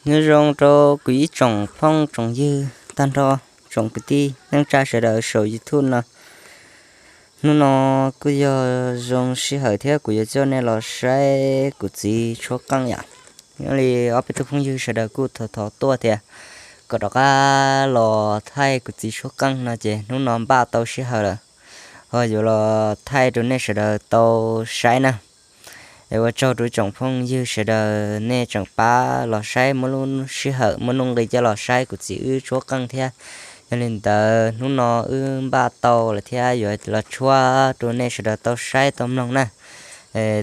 Nyob zoo rau kuv ib tsoom phooj tsoom ywg tag nrho, tsoom kwv tij neej tsa sawv daws saum YouTube no. Hnub no kuj yog zoo sij hawm thiab kuv yuav coj nej los saib kuv txiv tshuab qeej yom. Nyob li ob peb tug phooj ywg sawv daws kuj thov thov tuaj tias kom rov qab los thaij kuv txiv tshuab qeej no ces hnub no npaj tau sij hawm lawm, ho yuav los thaij rau nej sawv daws tau saib na. Es ua tsaug rau tsoom phooj ywg sawv daws nej tseem pab los saib, muaj lub sij hawm muaj nuj nqis coj los saib kuv txiv wb tshuab qeej thiab. Yog li ntawd hnub no wb npaj tau lawm thiab yuav los tshuab rau nej sawv daws tau saib tau mloog na.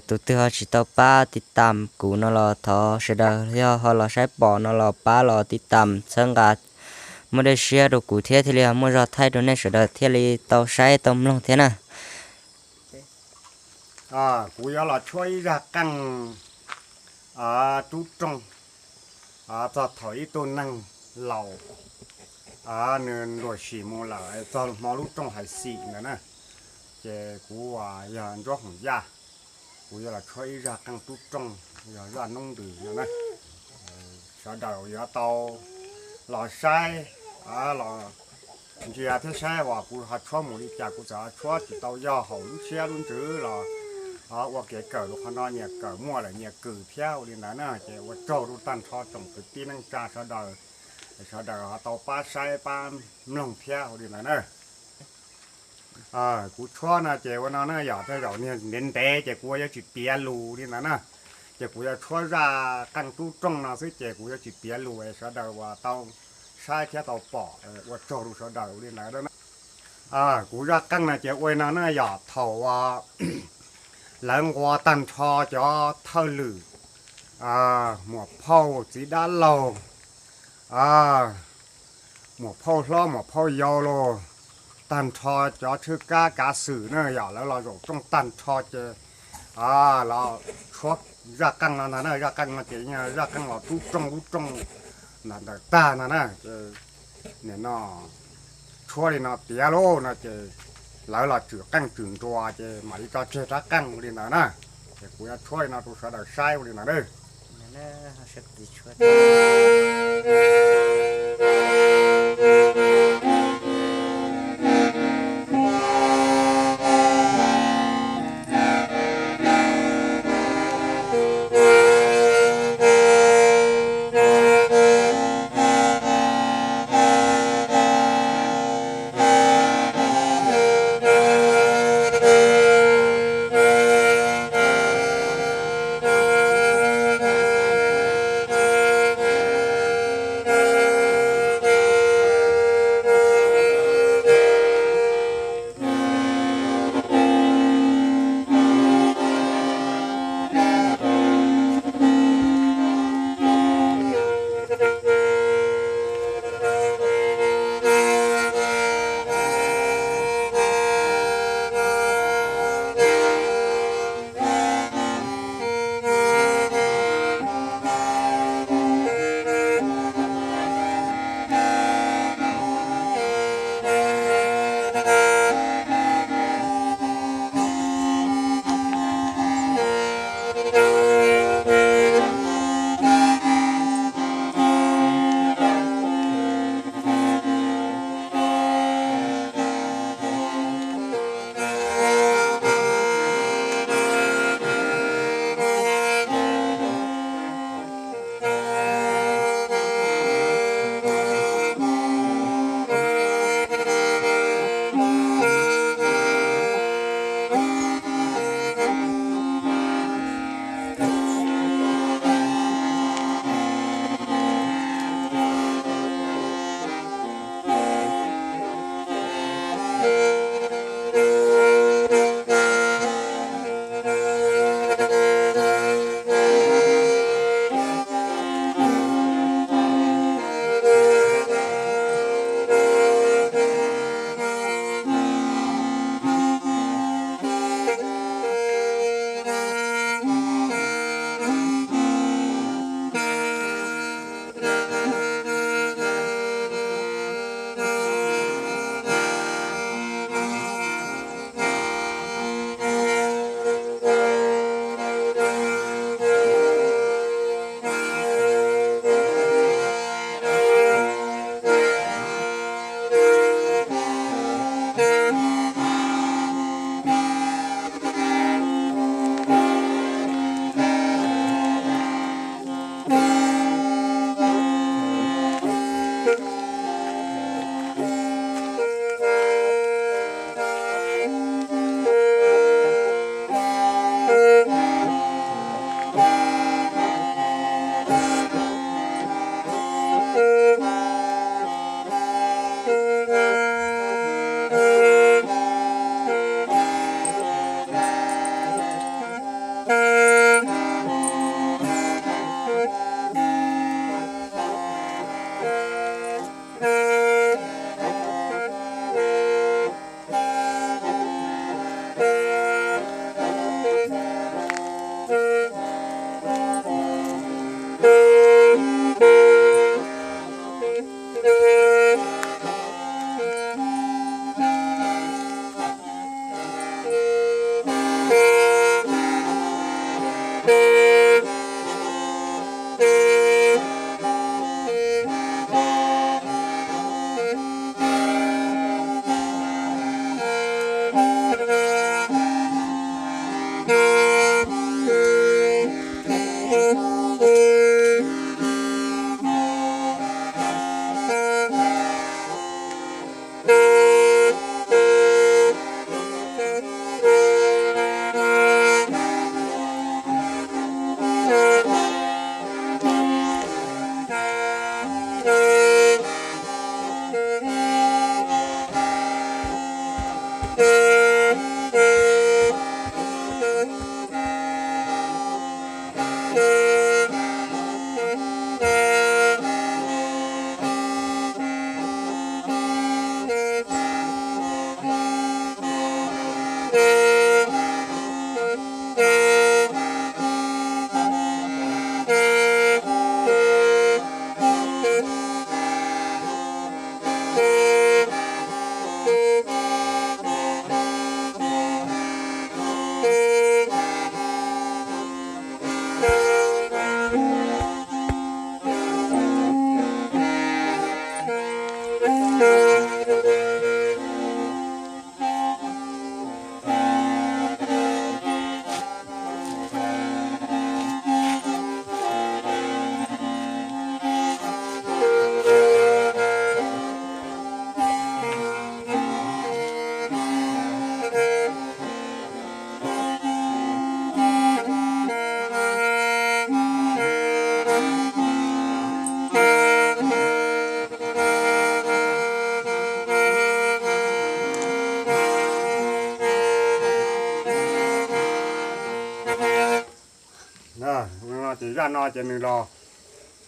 Tus twg ho tsis tau pab tiv tam kuv no los thov sawv daws yog ho los saib pom no los pab los tiv tam txhawb nqa, muab dej siab rau kuv thiab thiaj li muaj zog thaij rau nej sawv daws thiaj li tau saib tau mloog thiab na. Kuv yuav los tshuab ib zaj qeej rub rooj txog thaum ib tug neeg laus nws nruam sim mus lawm txog hmo lub rooj hais xim ntawd na. Ces kuv yog Ntsuab Hoom Yaj, kuv yuav los tshuab ib zaj qeej rub rooj, yog zaj noob ntws no na. Sawv daws yuav tau los saib, los ntsia thiab saib uas kuv ho tshuab mus li cas, kuv txawm ho tshuab tsis tau yog haum lub siab lub ntsws los ua kev kawm rau qhov no, nyias kawm muaj lawm nyias kws thiab ua li ntawd na. Ces ua tsaug rau tag nrho tsoom kwv tij neej tsa sawv daws, sawv daws ho tau pab saib pab mloog thiab ua li ntawd na. Kuv tshuab no ces ua no na yom, tej zaum niag ntev ntev ces kuv yuav tsis piav lus li ntawd na. Ces kuv yuav tshuab zaj qeej rub rooj no xwb ces kuv yuav tsis piav lus es sawv daws uas tau saib thiab tau pom ua tsaug rau sawv daws ua li ntawd na. Kuv zaj qeej no ces ua no na yom, thaum uas lawv nqua tag nrho cov thawj lwm, muam phauj txiv dab laug, muam phauj hlob muam phauj yau los tag nrho cov tshwj kab kav xwm na yom, lawv los zaum rooj tag nrho ces los tshuab zaj qeej no ntag na. Zaj qeej no ces yog zaj qeej los rub rooj rub rooj ntawm ntawm tag ntag na. Nim no tshuab li no tiav lauj no ces lawv los tswm qeej tswm nruas ces mam li tso tseg rab qeej ua li ntawd na. Ces kuv yuav tshuab li no rau sawv daws saib ua li ntawd na. Ces zaj no ces nws los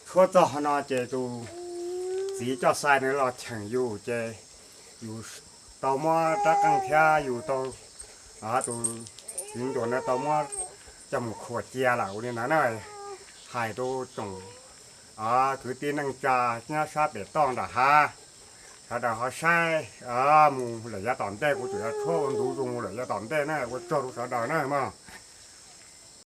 tshuab txog no ces tus txiv coj xai nws los cheem yus ces yus tau muab rab qeej thiab yus tau, tus txiv ntuas no tau muab coj mus khuam cia lawm ua li ntawd na. Hais rau tsoom kwv tij neej tsa nyob sab pem toj nram hav, sawv daws ho saib mus lawm yav tom ntej, kuv tseem yuav tshuab ua ntu zus mus lawm yav tom ntej na, ua tsaug rau sawv daws na mog.